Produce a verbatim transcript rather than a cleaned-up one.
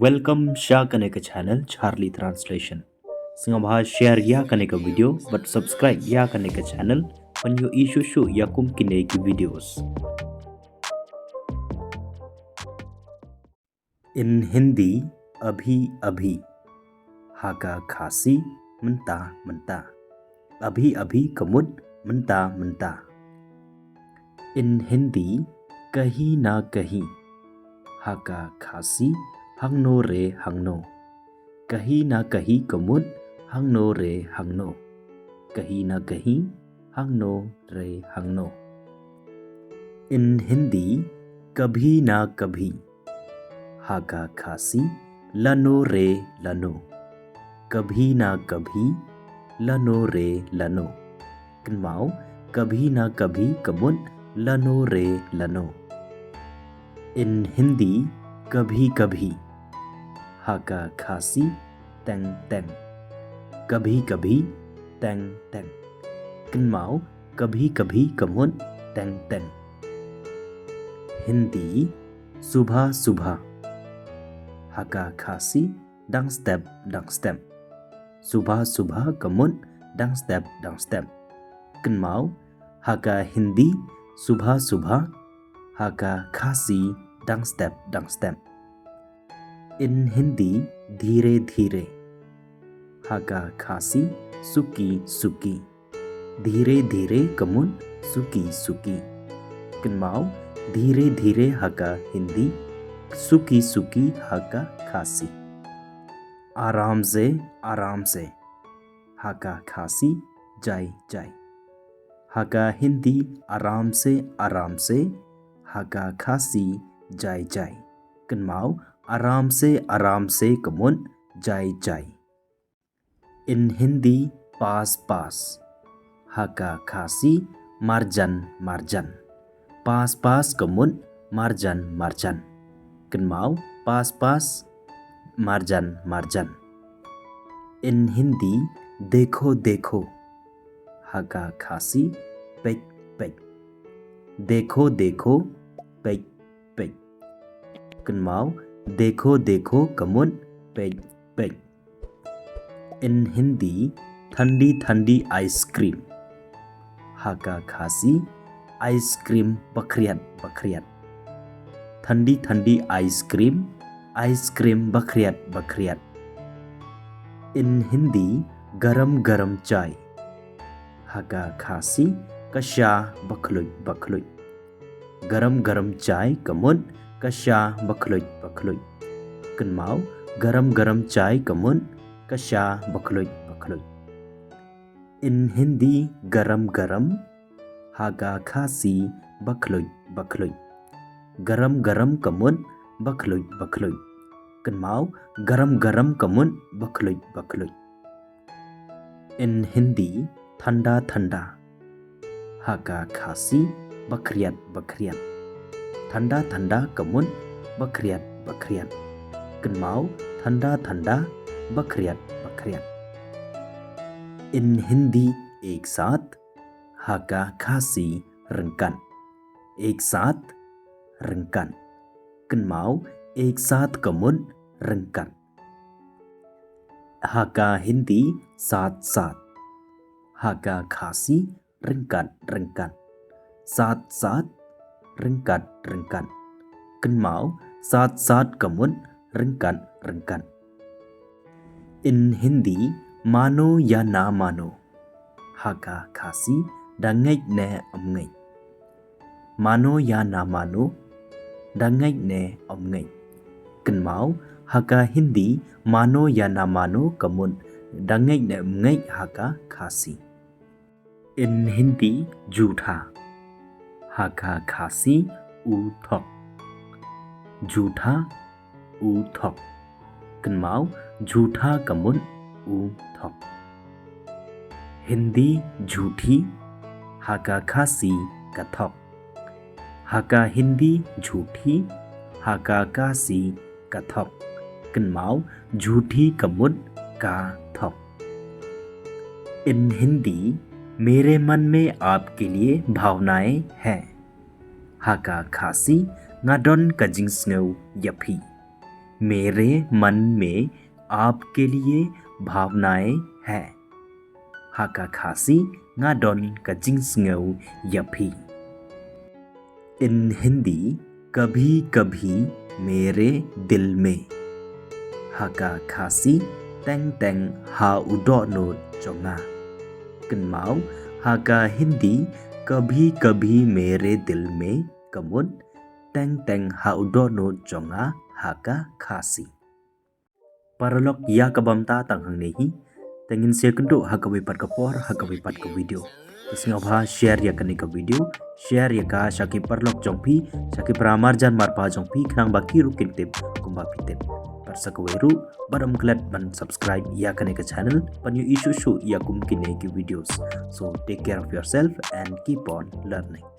Welcome sha kane ka channel Charlie Translation. Sngewbha share ïa kane ka video bad subscribe ïa kane ka channel ban ïohi shuh shuh ïa kum kine ki videos. In Hindi, abhi abhi. Ha ka Khasi, mynta mynta. Abhi abhi ka mut mynta mynta. In Hindi, kahin na kahin. Ha ka Khasi, hangno re hangno. Kahin na kahin ka mut hangno re hangno. Kahin na kahin, hangno re hangno. In Hindi, kabhi na kabhi. Ha ka Khasi, lano re lano. Kabhi na kabhi, lano re lano. Kynmaw, kabhi na kabhi ka mut lano re lano. In Hindi, kabhi kabhi. Ha ka Khasi, teng teng. Kabhi kabhi, teng teng. Kynmaw, kabhi kabhi ka mut teng teng. Hindi, subha subha. Ha ka Khasi, dang step dang step. Subha subha ka mut dang step dang step. Kynmaw, ha ka Hindi, subha subha. Ha ka Khasi, dang step dang step. In Hindi, dheere dheere. Ha ka Khasi, suki suki. Dheere dheere ka mut suki suki. Kynmaw, dheere dheere ha ka Hindi, suki suki ha ka Khasi. Aram se, aram se. Ha ka Khasi, jai jai. Ha ka Hindi, aram se, aram se. Ha ka Khasi, jai jai. Kynmaw, aram se, aram se ka mut jai jai. In Hindi, paas paas. Ha ka Khasi, marjan marjan. Paas paas ka mut marjan marjan. Kynmaw, paas paas, marjan marjan. In Hindi, dekho dekho. Ha ka Khasi, peit peit. Dekho dekho, peit peit. Kynmaw, dekho dekho ka mut peit peit. In Hindi, thandi thandi ice cream. Ha ka Khasi, ice cream bakhriat bakhriat. Thandi thandi ice cream, ice cream bakhriat bakhriat. In Hindi, garam garam chai. Ha ka Khasi, ka sha bakhluit bakhluit. Garam garam chai ka mut ka sha bakhluit bakhluit. Kynmaw, garam garam chai ka mut ka sha bakhluit bakhluit. In Hindi, garam garam. Ha ka Khasi, bakhluit bakhluit. Garam garam ka mut bakhluit bakhluit. Kynmaw, garam garam ka mut bakhluit bakhluit. In Hindi, thanda thanda. Ha ka Khasi, bakhriat bakhriat. Thanda thanda ka mut bakhriat bakhriat. Kynmaw, thanda thanda, bakhriat bakhriat. In Hindi, ek saath. Ha ka Khasi, ryngkat. Ek saath, ryngkat. Kynmaw, ek saath ka mut ryngkat. Ha ka Hindi, saath saath. Ha ka Khasi, ryngkat ryngkat. Saath saath, ryngkat ryngkat. Kynmaw, saath saath ka mut ryngkat ryngkat. In Hindi, mano ya na mano. Ha ka Khasi, da ngeit ne ym ngeit. Mano ya na mano, da ngeit ne ym ngeit. Kynmaw, ha ka Hindi, mano ya na mano ka mut da ngeit ne ym ngeit ha ka Khasi. In Hindi, jhutha. Ha ka Khasi, u thok. Jhutha, u thok. Kynmaw, jhutha ka mut u thok. Hindi, jhuthi. Ha ka Khasi, ka thok. Ha ka Hindi, jhuthi. Ha ka Khasi, ka thok. Kynmaw, jhuthi ka mut ka thok. In Hindi, mere man mein aapke liye bhavnaen hain. Ha ka Khasi, nga don ka jingsngew ïa phi. मेरे मन में आपके लिए भावनाएं हैं. Ha ka Khasi, nga don ka jingsngew ïa phi. In Hindi, कभी कभी मेरे दिल में. Ha ka Khasi, teng teng ha u dohnud jong nga. Kynmaw, ha ka Hindi, कभी कभी मेरे दिल में, ka mut, teng teng ha u dohnud jong nga. Ha ka Khasi. Paralok, ïa ka bynta tang hangne hi. Te ngin sa ïakynduh ha kawei pat ka por, ha kawei pat ka video. Te sngewbha share ïa kane ka video, share ïa ka sha ki paralok jong phi, sha ki para marjan marpa jong phi, khnang ba ki ruh kin tip kumba phi tip. Bad sa kawei ruh, bad ym klet ban subscribe ïa kane ka channel ban ïohi shuh shuh ïa kum kine ki videos. So take care of yourself and keep on learning.